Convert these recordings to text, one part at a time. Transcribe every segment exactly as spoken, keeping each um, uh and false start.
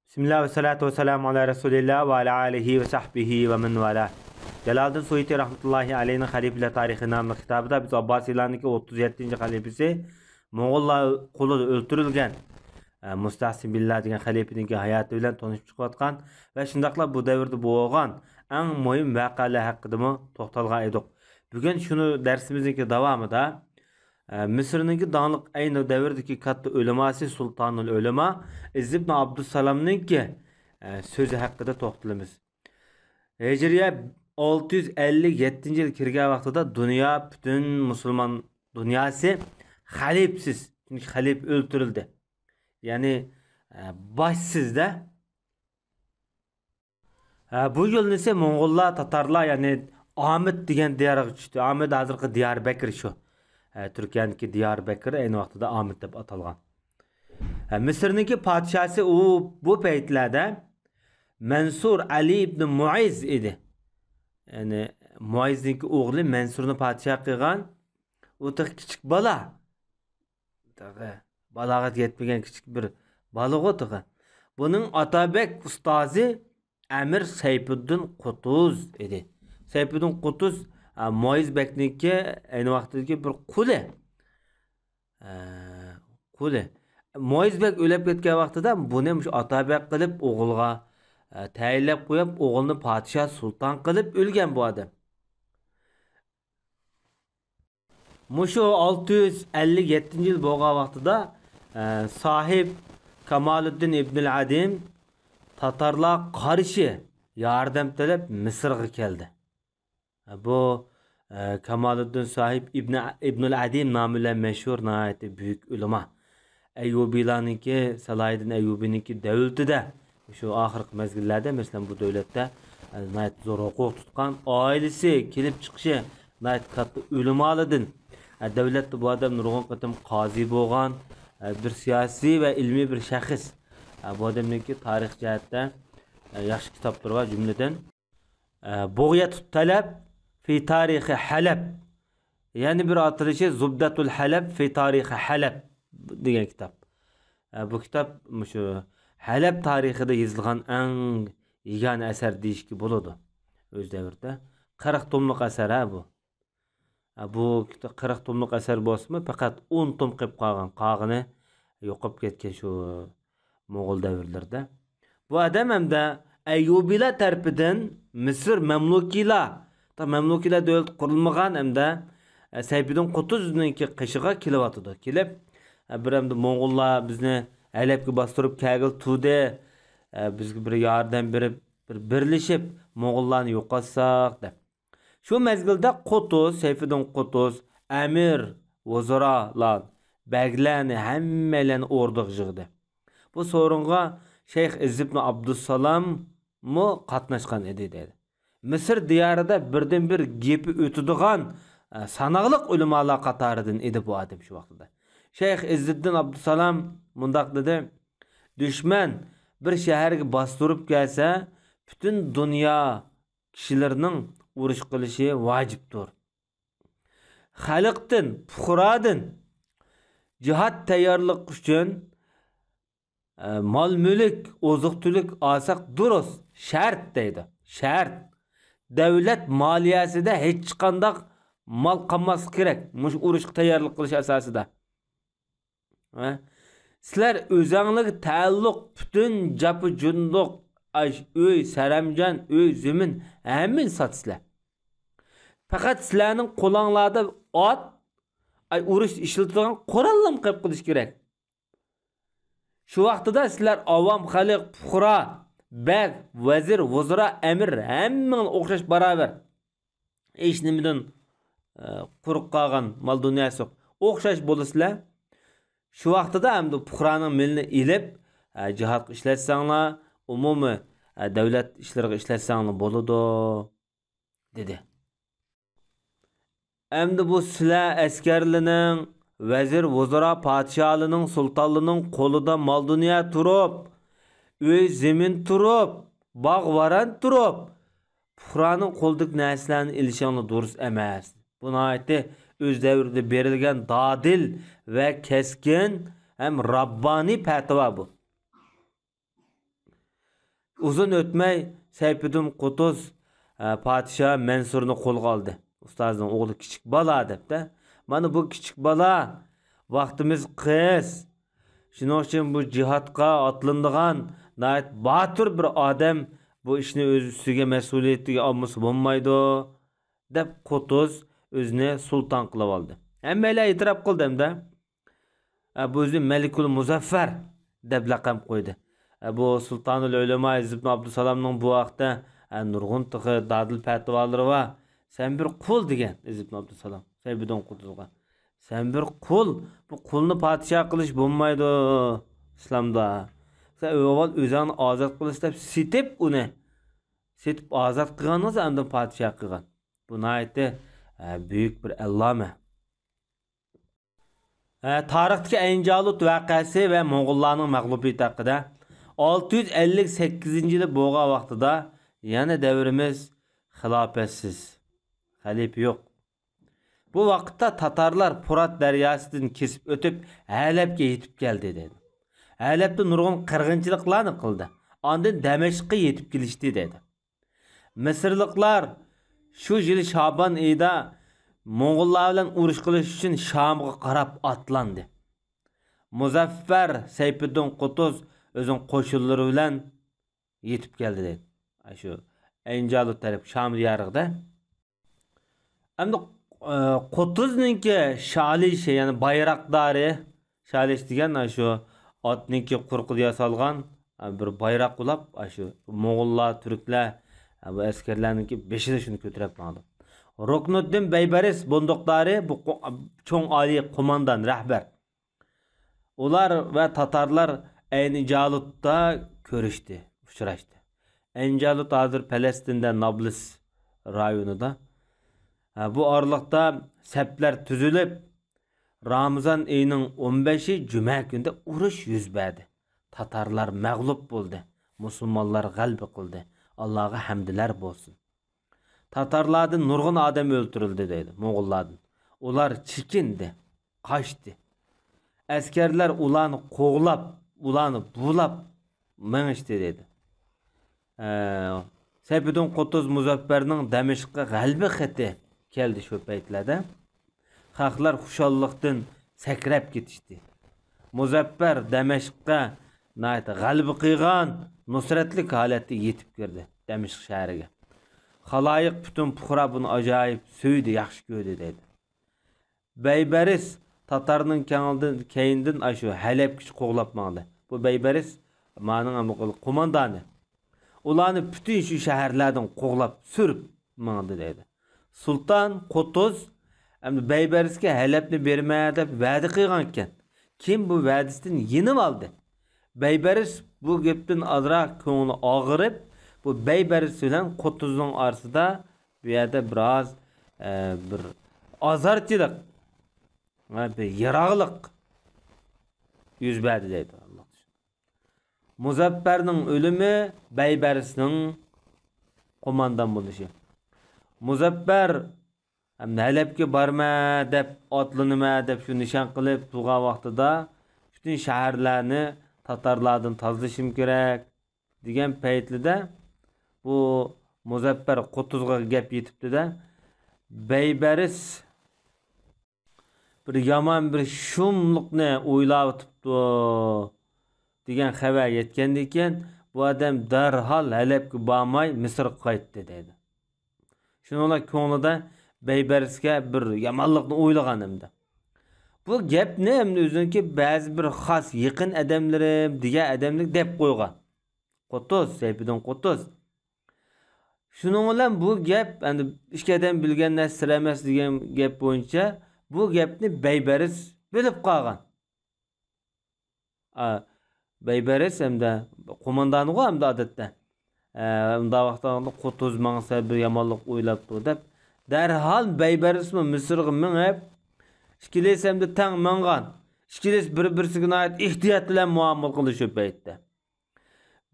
بىسمىللا ۋەسسالاتۇ ۋەسسالامۇ ئالا رەسۇلىللا ۋە ئالا ئالىھى ۋە سەھبىھى ۋە مەن ۋالا. جالالىدىن سۇيۇتى رەھمەتۇللاھى ئەلەيھىنىڭ خەلىپىلەر تارىخى ناملىق كىتابىدا بىز ئابباسىيلارنىڭكى ئوتتۇز يەتتىنچى خەلىپىسى موڭغۇللار قولىدا ئۆلتۈرۈلگەن، ئە، مۇستەھسىن بىللا دېگەن خەلىپىنىڭكى ھاياتى بىلەن تونۇشۇپ چىقىۋاتقان ۋە شۇنداقلا بۇ دەۋردە بولغان ئەڭ مۇھىم ۋەقەلەر ھەققىدىمۇ توختالغان ئىدۇق. بۈگۈن شۇنى دەرسىمىزنىڭكى داۋامىدا، ئە، مىسىرنىڭكى داڭلىق ئەينى دەۋردىكى كاتتا ئۆلىماسى سۇلتانۇل ئۆلىما ئىزز ئىبن ئابدۇسسالامنىڭكى، ئە، سۆزى ھەققىدە توختىلىمىز. ھىجرىيە ئالتە يۈز ئەللىك يەتتىنچى يىل كىرگەن ۋاقتىدا دۇنيا، پۈتۈن مۇسۇلمان دۇنياسى خەلىپىسىز. چۈنكى خەلىپە ئۆلتۈرۈلدى. يەنى، ئە، باشسىز-دە. ھە، بۇ يىلنىسى موڭغۇللار، تاتارلار، يەنى ئامىد دېگەن دىيارغا چۈشتى. ئامىد ھازىرقى دىياربەكىر شۇ. ھە، تۈركىيەنىڭكى دىياربەكىر، ئەينى ۋاقتىدا ئامىد دەپ ئاتالغان. ھە، مىسىرنىڭكى پادىشاھسى ئۇ بۇ پەيتلەردە مەنسۇر ئەلى ئىبن مۇئىز ئىدى. يەنى مۇئىزنىڭكى ئوغلى مەنسۇرنى پادىشاھ قىلغان. ئۇ تېخى كىچىك بالا. تېخى بالاغەتكە يەتمىگەن كىچىك بىر بالىغۇ تېخى. بۇنىڭ ئاتابەك ئۇستازى ئەمىر سەيپىددىن قۇتۇز ئىدى. سەيپىددىن قۇتۇز، ئە، مۇئىز بەكنىڭكى ئەينى ۋاقتىدىكى بىر قۇلى. ئە، قۇلى. مۇئىز بەك ئۆلۈپ كەتكەن ۋاقتىدا بۇنى مۇشۇ ئاتابەك قىلىپ ئوغۇلغا، ئە، تەيىنلەپ قويۇپ، ئوغۇلنى پادىشاھ سۇلتان قىلىپ ئۆلگەن بۇ ئادەم. مۇشۇ ئالتە يۈز ئەللىك يەتتىنچى يىل بولغان ۋاقتىدا، ئە، ساھىب كامالىددىن ئىبنىل ئەدىم تاتارلارغا قارشى ياردەم تىلەپ مىسىرغا كەلدى. بۇ، ئە، كامالىددىن ساھىب ئىبنى، ئىبنىل ئەدىم نامى بىلەن مەشھۇر ناھايىتى بۈيۈك ئۆلىما. ئەييۇبىيلارنىڭكى، سالاھىدىن ئەييۇبىنىڭكى دەۋلىتىدە، شۇ ئاخىرقى مەزگىللەردە، مەسىلەن، بۇ دۆلەتتە، ئە، ناھايىتى زور ھوقۇق تۇتقان، ئائىلىسى كېلىپ چىقىشى ناھايىتى كاتتا ئۆلىمالاردىن. ئە، دۆلەتتە بۇ ئادەم نۇرغۇن قېتىم قازى بولغان، ئە، بىر سىياسىي ۋە ئىلمىي بىر شەخس. ئە، بۇ ئادەمنىڭكى تارىخ جەھەتتە، ئە، ياخشى كىتابلىرى بار، جۈملىدىن، ئە، بۇغيەتۇت تەلەب فى تارىخى ھەلەب. يەنە بىر ئاتىلىشى زۇبدەتۇل ھەلەب فى تارىخى ھەلەب دېگەن كىتاب. ئە، بۇ كىتاب مۇشۇ ھەلەب تارىخىدا يېزىلغان ئەڭ يېگانە ئەسەر دېيىشكە بولىدۇ. ئۆز دەۋرىدە قىرىق توملۇق ئەسەر ھە بۇ. ئە، بۇ كىتا-، قىرىق توملۇق ئەسەر بولسىمۇ، پەقەت ئون توم قېلىپ قالغان، قالغىنى يوقاپ كەتكەن شۇ موغۇل دەۋرلىرىدە. بۇ ئادەم ھەمدە ئەييۇبىيلار تەرىپىدىن مىسىر مەملۇكىيلار، تا مەملۇكىيلار دۆلىتى قۇرۇلمىغان ھەمدە، ئە، سەيپىدىن قۇتۇزنىڭكى قېشىغا كېلىۋاتىدۇ. كېلىپ، ئە، بىر ئەمدى موڭغۇللار بىزنى ھەلەبكە باستۇرۇپ كەلگىلى تۇردى. ئە، بىزگە بىر ياردەم بېرىپ، بىر بىرلىشىپ موڭغۇللارنى يوقاتساق دەپ. شۇ مەزگىلدە قۇتۇز، سەيفىدىن قۇتۇز، ئەمىر، ۋۇزۇرالار، بەگلەرنى، ھەممەيلەننى ئوردىغا يىغدى. بۇ سورۇنغا شەيخ ئىزز ئىبن ئابدۇسسالاممۇ قاتناشقان ئىدى، دەيدۇ. مىسىر دىيارىدا بىردىنبىر گېپى ئۆتىدىغان، ئە، ساناقلىق ئۆلىمالار قاتارىدىن ئىدى بۇ ئادەم شۇ ۋاقتىدا. شەيخ ئىززىددىن ئابدۇسسالام مۇنداق دېدى: دۈشمەن بىر شەھەرگە باستۇرۇپ كەلسە، پۈتۈن دۇنيا كىشىلىرىنىڭ ئۇرۇش قىلىشى ۋاجىپتۇر. خەلقتىن، پۇقرادىن جىھاد تەييارلىق ئۈچۈن، ئە، مال-مۈلۈك، ئوزۇق-تۈلۈك ئالساق دۇرۇس، شەرت دەيدۇ. شەرت. دۆلەت مالىيەسىدە ھېچقانداق مال قالماسلىقى كېرەك. مۇشۇ ئۇرۇشقا تەييارلىق قىلىش ئاساسىدا. ھە؟ سىلەر ئۆزەڭلىگە تەئەللۇق پۈتۈن جاپا-جۇندۇق، ئاش، ئۆي، سەرەمجان، ئۆي، زېمىن، ھەممىنى ساتىسىلەر. پەقەت سىلەرنىڭ قولۇڭلاردا ئات، ئاي، ئۇرۇشتا ئىشلىتىدىغان قوراللام قېلىپ قېلىشى كېرەك. شۇ ۋاقتىدا سىلەر ئاۋام خەلق، پۇقرا، بەگ، ۋەزىر، ۋۇزرا، ئەمىر، ھەممىڭلار ئوخشاش باراۋەر. ھېچ نېمىدىن، ئە، قۇرۇق قالغان مال دۇنياسى يوق. ئوخشاش بولىسىلەر. شۇ ۋاقتىدا ئەمدى پۇقرانىڭ مېلىنى ئېلىپ، ئە، جىھادقا ئىشلەتسەڭلار، ئومۇمىي، ئە، دۆلەت ئىشلىرىغا ئىشلەتسەڭلار بولىدۇ، دېدى. ئەمدى بۇ سىلەر ئەسكەرلىنىڭ، ۋەزىر، ۋۇزرا، پادىشاھلىنىڭ، سۇلتانلىنىڭ قولىدا مال دۇنيا تۇرۇپ، ئۆي زېمىن تۇرۇپ، باغ ۋاران تۇرۇپ، پۇقرانىڭ قولىدىكى نەرسىلەرنى ئېلىشىڭلار دۇرۇس ئەمەس. بۇ ناھايىتى ئۆز دەۋرىدە بېرىلگەن دادىل ۋە كەسكىن ھەم راببانىي پەتىۋا بۇ. ئۇزۇن ئۆتمەي سەيپىدىن قۇتۇز، ئە، پادىشاھ مەنسۇرنى قولغا ئالدى. ئۇستازنىڭ ئوغلى كىچىك بالا دەپتە. مانا بۇ كىچىك بالا، ۋاقتىمىز قىس. شۇنىڭ ئۈچۈن بۇ جىھادقا ئاتلىنىدىغان ناھايىتى باتۇر بىر ئادەم بۇ ئىشنى ئۆز ئۈستىگە مەسئۇلىيىتىگە ئالمىسا بولمايدۇ، دەپ قۇتۇز ئۆزىنى سۇلتان قىلىۋالدى. ھەممەيلەن ئېتىراپ قىلدى ھەمدە. ئە، بۇ ئۆزىنى مەلىكۇل مۇزەففەر دەپ لەقەم قويدى. ئە، بۇ سۇلتانۇل ئۆلىما ئىزز ئىبن ئابدۇسالامنىڭ بۇ ھەقتە، ئە، نۇرغۇن تېخى دادىل پەتىۋالىرى بار. سەن بىر قۇل دېگەن ئىزز ئىبن ئابدۇسالام سەيپىدىن قۇتۇزغا. سەن بىر قۇل، بۇ قۇلنى پادىشاھ قىلىش بولمايدۇ ئىسلامدا. سەن ئاۋۋال ئۆزۈڭنى ئازاد قىل دەپ سېتىپ ئۇنى. سېتىپ ئازاد قىلغانىڭىزدا ئاندىن پادىشاھ قىلغان. بۇ ناھايىتى، ئە، بۈيۈك بىر ئەللامە. ئە، تارىختىكى ئەينجالۇت ۋەقەسى ۋە موڭغۇللارنىڭ مەغلۇبىيىتى ھەققىدە. ئالتە يۈز ئەللىك سەككىزىنچى يىلى بولغان ۋاقتىدا يەنە دەۋرىمىز خىلاپەتسىز، خەلىپە يوق. بۇ ۋاقىتتا تاتارلار پۇرات دەرياسىدىن كېسىپ ئۆتۈپ، ھەلەپكە يېتىپ كەلدى، دەيدۇ. ھەلەپتە نۇرغۇن قىرغىنچىلىقلارنى قىلدى. ئاندىن دەمەشققە يېتىپ كېلىشتى، دەيدۇ. مىسىرلىقلار شۇ يىل شابان ئېيىدا موڭغۇللار بىلەن ئۇرۇش قىلىش ئۈچۈن شامغا قاراپ ئاتلاندى. مۇزەففەر سەيپىدىن قۇتۇز ئۆزىنىڭ قوشۇنلىرى بىلەن يېتىپ كەلدى، دەيدۇ. ئاشۇ ئەينجالۇت تەرەپ شام دىيارىغا. ئەمدى، ئە، قۇتۇزنىڭكى شالىشى، يەنى بايراقدارى، شالىش دېگەن ئاشۇ ئاتنىڭكى قۇرۇقىدا ياسالغان، ئە، بىر بايراق بولاپ، ئاشۇ موڭغۇللار، تۈركلەر، ئە، بۇ ئەسكەرلەرنىڭكى بېشىدا شۇنى كۆتۈرۈپ ماڭىدۇ. رۇكنۇددىن بەيبەرىس بۇندۇقدارى، بۇ قو-، چوڭ ئالىي قوماندان، رەھبەر. ئۇلار ۋە تاتارلار ئەينى جالۇتتا كۆرۈشتى، ئۇچراشتى. ئەينى جالۇت ھازىر پەلەستىندە نابلس رايونىدا. ھە، بۇ ئارىلىقتا سەپلەر تۈزۈلۈپ، رامىزان ئېيىنىڭ ئون بەشى جۈمە كۈنىدە ئۇرۇش يۈز بەردى. تاتارلار مەغلۇپ بولدى، مۇسۇلمانلار غەلىبە قىلدى. ئاللاغا ھەمدىلەر بولسۇن. تاتارلاردىن نۇرغۇن ئادەم ئۆلتۈرۈلدى، دەيدۇ، موڭغۇللاردىن. ئۇلار چېكىندى، قاچتى. ئەسكەرلەر ئۇلارنى قوغلاپ، ئۇلارنى بۇلاپ مېڭىشتى، دەيدۇ. ئە، سەيپىدىن قۇتۇز مۇزەپپەرنىڭ دەمەشققە غەلىبە خېتى كەلدى شۇ پەيتلەردە. خەقلەر خۇشاللىقتىن سەكرەپ كېتىشتى. مۇزەپپەر دەمەشققە ناھايىتى غەلىبە قىلغان، نۇسرەتلىك ھالەتتە يېتىپ كىردى دەمەشق شەھىرىگە. خالايىق، پۈتۈن پۇقرا بۇنى ئاجايىپ سۆيدى، ياخشى كۆردى، دەيدۇ. بەيبەرىس تاتارنىڭ كەينىدىن، كەينىدىن ئاشۇ ھەلەپكىچە قوغلاپ ماڭدى. بۇ بەيبەرىس مانىڭ قوماندانى. ئۇلارنى پۈتۈن شۇ شەھەرلەردىن قوغلاپ سۈرۈپ ماڭدى، دەيدۇ. سۇلتان قۇتۇز ئەمدى بەيبەرىسكە ھەلەپنى بېرىمەن دەپ ۋەدە قىلغانىكەن. كېيىن بۇ ۋەدىسىدىن يېنىۋالدى. بەيبەرىس بۇ گەپتىن ئازراق كۆڭلى ئاغرىپ، بۇ بەيبەرىس بىلەن قۇتۇزنىڭ ئارىسىدا بۇ يەردە بىراز، ئە، بىر ئازارچىلىق، ۋە بىر يىراقلىق يۈز بەردى، دەيدۇ. مۇزەپپەرنىڭ ئۆلۈمى، بەيبەرىسنىڭ قوماندان بولۇشى. مۇزەپپەر ھەم ھەلەپكە بارىمەن دەپ، ئاتلىنىمەن دەپ شۇ نىشان قىلىپ تۇرغان ۋاقتىدا، پۈتۈن شەھەرلەرنى تاتارلاردىن تازىلىشىم كېرەك دېگەن پەيتلىدە، بۇ مۇزەپپەر قۇتۇزغا گەپ يېتىپتۇ-دە، بەيبەرىس بىر يامان بىر شۇملۇقنى ئويلاۋېتىپتۇ دېگەن خەۋەر يەتكەندىن كېيىن، بۇ ئادەم دەرھال ھەلەپكە بارماي مىسىرغا قايتتى، دەيدۇ. شۇنىڭ بىلەن كۆڭلىدە بەيبەرىسكە بىر يامانلىقنى ئويلىغان ئەمدى. بۇ گەپنى ئەمدى ئۆزىنىڭكى بەزى بىر خاس يېقىن ئادەملىرىم دېگەن ئادەملەرگە دەپ قويغان. قۇتۇز، سەيپىدىن قۇتۇز. شۇنىڭ بىلەن بۇ گەپ، ئەمدى ئىككى ئادەم بىلگەن نەرسە سىر ئەمەس دېگەن گەپ بويىچە بۇ گەپنى بەيبەرىس بىلىپ قالغان. ئا، بەيبەرىس ئەمدى قوماندانغۇ ئەمدى ئادەتتە. ئە، ئۇنداق ۋاقىتتا قۇتۇز ماڭسا بىر يامانلىق ئويلاپتۇ دەپ، دەرھال بەيبەرىسمۇ مىسىرغا مېڭىپ، ئىككىلىسى ئەمدى تەڭ ماڭغان. ئىككىلىسى بىر-بىرسىگە ناھايىتى ئېھتىيات بىلەن مۇئامىلە قىلدى شۇ پەيتتە.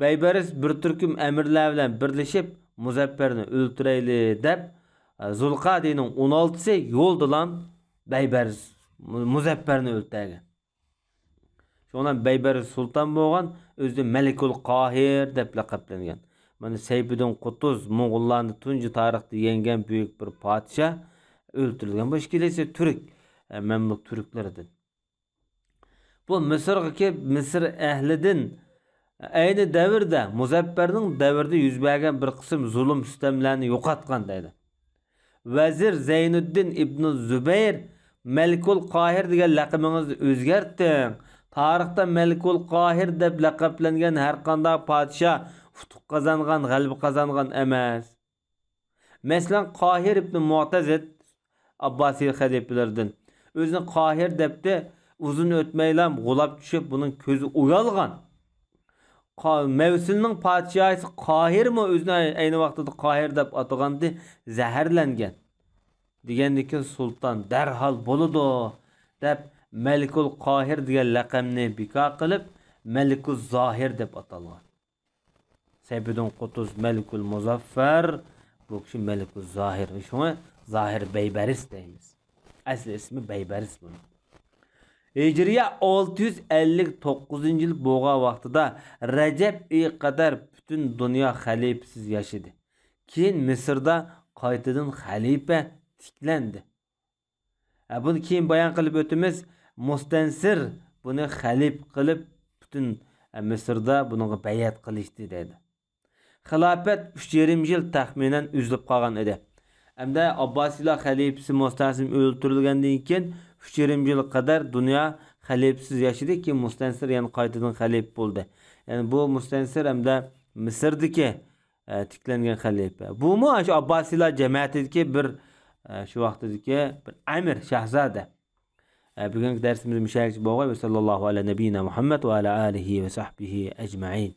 بەيبەرىس بىر تۈركۈم ئەمىرلەر بىلەن بىرلىشىپ، مۇزەپپەرنى ئۆلتۈرەيلى دەپ، زۇلقەدىنىڭ ئون ئالتىسى يولدىلا بەيبەرىس مۇ-، مۇزەپپەرنى ئۆلتۈرگەن. شۇڭا بەيبەرىس سۇلتان بولغان، ئۆزىنى مەلىكۇل قاھىر دەپ لەقەملەنگەن. مانا سەيپىدىن قۇتۇز موڭغۇللارنى تۇنجى تارىختا يەڭگەن بۈيۈك بىر پادىشاھ ئۆلتۈرۈلگەن. بۇ ئىككىلىسى تۈرك، ئە، مەملۇك تۈركلىرىدىن. بۇ مىسىرغا كېلىپ، مىسىر ئەھلىدىن ئەينى دەۋردە، مۇزەففەرنىڭ دەۋرىدە يۈز بەرگەن بىر قىسىم زۇلۇم سىتەملەرنى يوقاتقان دەيدۇ. ۋەزىر زەينۇددىن ئىبنۇ زۇبەير، مەلىكۇل قاھىر دېگەن لەقىمىڭىزنى ئۆزگەرتىڭ. تارىختا مەلىكۇل قاھىر دەپ لەقەملەنگەن ھەرقانداق پادىشاھ ئۇتۇق قازانغان، غەلىبە قازانغان ئەمەس. مەسىلەن، قاھىر ئىبنى مۇئتەزىد، ئابباسىي خەلىپىلىرىدىن، ئۆزىنى قاھىر دەپتى. ئۇزۇن ئۆتمەيلا غۇلاپ چۈشۈپ، بۇنىڭ كۆزى ئۇيالغان. قا-، مەۋسىلنىڭ پادىشاھى قاھىرمۇ ئۆزىنى ئەينى ۋاقتىدا قاھىر دەپ ئاتىغانىدى، زەھەرلەنگەن. دېگەندىكىن سۇلتان دەرھال بولىدۇ دەپ، مەلىكۇل قاھىر دېگەن لەقەمنى بىكار قىلىپ، مەلىكۇز زاھىر دەپ ئاتالغان. سەيپىدىن قۇتۇز مەلىكۇل مۇزەففەر، بۇ كىشى مەلىكۇز زاھىر. شۇڭا زاھىر بەيبەرىس دەيمىز. ئەسلى ئىسمى بەيبەرىس بۇنىڭ. ھىجرىيە ئالتە يۈز ئەللىك توققۇزىنچى يىل بولغان ۋاقتىدا رەجەب ئېيىغا قەدەر پۈتۈن دۇنيا خەلىپىسىز ياشىدى. كېيىن مىسىردا قايتىدىن خەلىپە تىكلەندى. ھە، بۇنى كېيىن بايان قىلىپ ئۆتىمىز. مۇستەنسىر بۇنى خەلىپە قىلىپ، پۈتۈن، ھە، مىسىردا بۇنىڭغا بەيئەت قىلىشتى دەيدۇ. خىلاپەت ئۈچ يېرىم يىل تەخمىنەن ئۈزۈلۈپ قالغان ئىدى. ئەمدى ئابباسىيلار خەلىپىسى مۇستەسىم ئۆلتۈرۈلگەندىن كېيىن، ئۈچ يېرىم يىل قەدەر دۇنيا خەلىپىسىز ياشىدى. كېيىن مۇستەنسىر يەنە قايتىدىن خەلىپە بولدى. يەنى بۇ مۇستەنسىر ئەمدى مىسىردىكى ئە، تىكلەنگەن خەلىپە. بۇمۇ شۇ ئابباسىيلار جەمەتىدىكى بىر، ئە، شۇ ۋاقتىدىكى بىر ئەمىر، شاھزادە. ئە، بۈگۈنكى دەرسىمىز مۇشۇ يەرگىچە بولغاي. ۋە ساللاللاھۇ ئەلە نەبىينا مۇھەممەد ۋە ئەلە ئالىھى ۋە سەھبىھى ئەجمەئىن.